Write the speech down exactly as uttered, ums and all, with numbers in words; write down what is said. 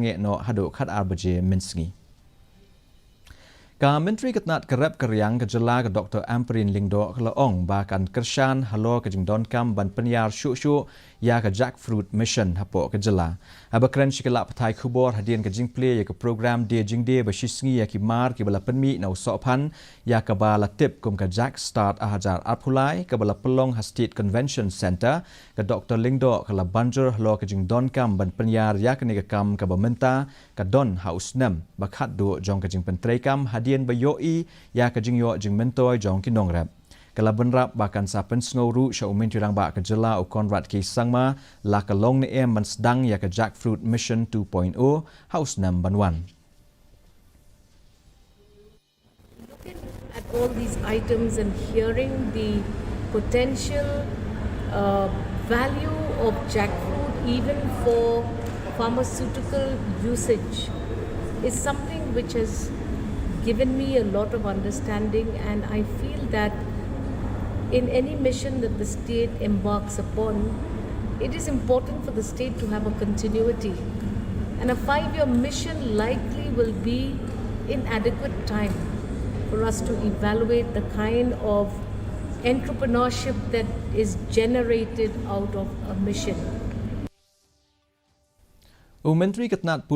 Neh noh haduh khat ar baje mynsngi. Ka Myntri ka tnat ka rep ka riang ka jylla ka Doktor Ampareen Lyngdoh ka la ong ba kan kyrshan halor ka jingdonkam ban pynïar shuh shuh ïa ka Jackfruit Mission hapoh ka jylla. Haba kren sha ki lad pathai khubor hadien ka jingplie ïa ka program die jingdie ba shisngi ïa ki mar kiba la pynmih na u Sohphan ïa kaba la tip kum ka Jack Start ar hajar arphew lai kaba la pynlong ha State Convention Centre, ka Doktor Lyngdoh ka la ban jur halor ka jingdonkam ban pynïar ïa kane ka kam kaba mynta ka don ha u snem ba khatduh jong ka jingpyntreikam hadien ba ïohi ïa ka jingïoh jingmyntoi jong ki nongrep. Ka la bynrap ba kan sa pynsngew ruh sha u Myntri Rangbah ka jylla u Conrad K Sangma la ka long ne em ban sdang ïa ka Jackfruit Mission two point oh ha u snem ban wan. Looking at all these items and hearing the potential uh, value of jackfruit, even for pharmaceutical usage, is something which has given me a lot of understanding, and I feel that in any mission that the state embarks upon, it is important for the state to have a continuity. And a five year mission likely will be inadequate time for us to evaluate the kind of entrepreneurship that is generated out of a mission. U Myntri ka tnat